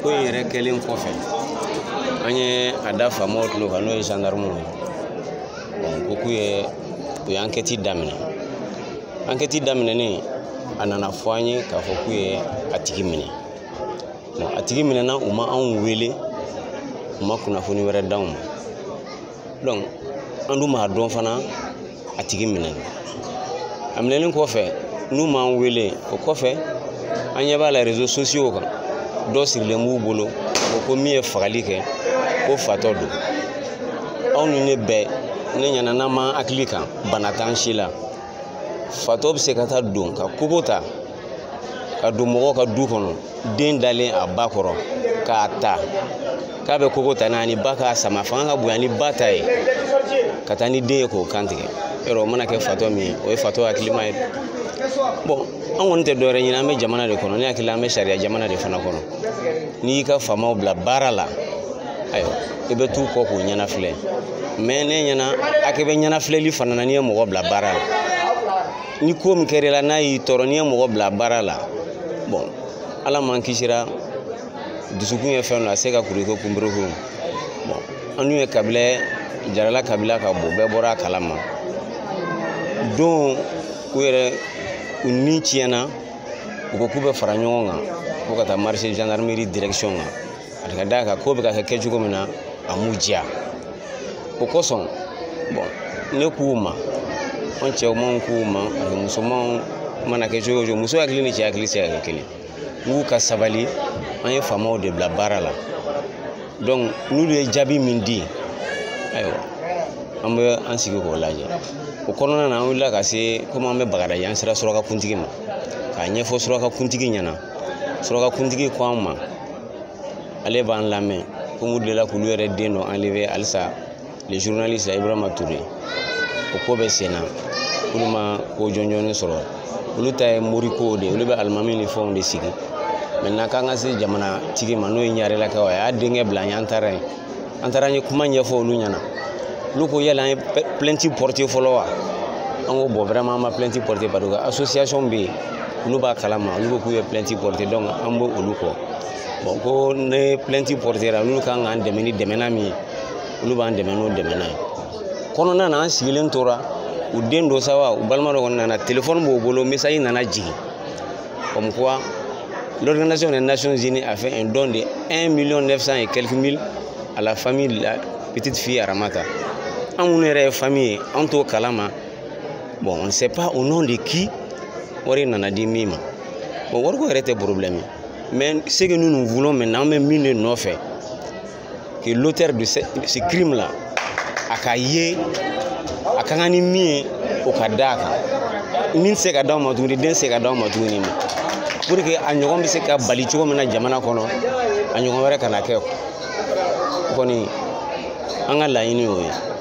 Ko in yɛrɛ kɛlen kɔfɛ, an ye a da faamaw tulo kan, n'o ye gendarmew ye. Bon, ko k'u ye u ye enquête daminɛ. Enquête daminɛnen, a nana fɔ an ye k'a fɔ k'u ye a tigi minɛ. Bon, a tigi minɛna, u ma anw wele, u ma kunnafoni wɛrɛ d'anw ma. Donc an dun b'a dɔn fana, a tigi minɛna. A minɛnen kɔfɛ, n'u m'an wele, o kɔfɛ an ɲɛ b'a la réseaux sociaux kan, dɔ sirilen b'u bolo ko min ye fagali kɛ, ko fatɔ don. Aw ni ne bɛɛ, ne ɲɛna, n'an m'an hakili kan, bana t'an si la. Fatɔ bɛ se ka taa don ka kogo ta ka don mɔgɔw ka du kɔnɔ, den dalen a ba kɔrɔ, k'a ta k'a bɛ kogo ta n'a ni ba k'a sama, fanga ka bonya ni ba ta ye, ka taa ni den ye k'o kantigɛ. Yɔrɔ o mana kɛ fatɔ min ye, o ye fatɔ hakilima ye. Bon, an kɔni tɛ dɔwɛrɛ ɲini, an bɛ jamana de kɔnɔ. Ne hakili la, an bɛ sariya jamana de fana kɔnɔ. N'i y'i ka faamaw bila baara la, ayiwa, i bɛ t'u kɔ k'u ɲɛnafilɛ. Mais ne ɲɛna, hakɛ bɛ ɲɛnafilɛli fana na. N'i ye mɔgɔ bila baara la, ni ko min kɛra i la, n'a y'i tɔɔrɔ, n'i ye mɔgɔ bila baara la, bon, Ala m'an kisira, dusukun ye fɛn dɔ, a se ka kuru ko kunberekun. Bon, an dun ye kabila ye, Jarala kabila ka bon, bɛɛ bɔra a kalama. Don u yɛrɛ u ni tiɲɛna, u ko k'u bɛ fara ɲɔgɔn kan ko ka taa marcher gendarmerie direction kan, ka d'a kan ko bɛ ka kɛ cogo min na, a m'u diya. O kosɔn, bon, ne k'u ma, an cɛmanw k'u ma, ani musomanw, mana kɛ cogo o cogo, muso hakili ni cɛ hakili tɛ se ka kɛ kelen. N k'u ka sabali, an ye faamaw de bila baara la. Donc n'olu ye jaabi min di, ayiwa, an bɛ an sigi k'o lajɛ. O kɔnɔna na, an wulila ka se, komi an bɛ Bagadaji, an sera suraka kuntigi ma k'a ɲɛfɔ suraka kuntigi ɲɛna. Suraka kuntigi ko an ma, ale b'an lamɛn, komi u delila k'olu yɛrɛ den dɔ enlever halisa, le journaliste Ibrahima Touré. O ko bɛ sen na, olu ma ko jɔnjɔnni sɔrɔ. Olu ta ye morikow de ye, olu bɛ alimami ni fɛnw de sigi. Maintenant k'an ka se jamana tigi ma, n'o ye Ɲarelakaw ye, a y'a denkɛ bila an ye. An taara yen, an taara, an ye kuma ɲɛfɔ olu ɲɛna. Olu ko yala an ye plainte porter fɔlɔ wa? An ko bon, vraiment, an ma plainte porter, parce que association bɛ yen, olu b'a kalama, olu ko k'u ye plainte porter, donc an b'o olu kɔ. Bon, ko ne plainte porter, olu kan k'an dɛmɛ ni dɛmɛna min ye, olu b'an dɛmɛ n'o dɛmɛna ye. Kɔnɔna na, an sigilen tora, u den dɔ sa wa, u balima dɔ kɔni nana, téléphone b'o bolo, message nana jigin comme quoi l'Organisation des Nations Unies a fait un don de 1 million 900 et quelques mille à la famille de la petite fille Aramata. An minnu yɛrɛ ye famille ye, an t'o kalama. Bon, on ne sait pas au nom de qui wari nana di min ma. Bon, wariko yɛrɛ tɛ problème ye, mais ce que nous, nous voulons maintenant, an bɛ min de nɔfɛ, que l'auteur de ce crime là a ka ye, a ka kan ni min ye, o ka d'a kan. Min tɛ se ka d'aw ma tuguni, den tɛ se ka d'aw ma tuguni, ma pour que a ɲɔgɔn bɛ se ka bali cogo min na jamana kɔnɔ, a ɲɔgɔn wɛrɛ kana kɛ. O kɔni, an ka laɲini y'o ye.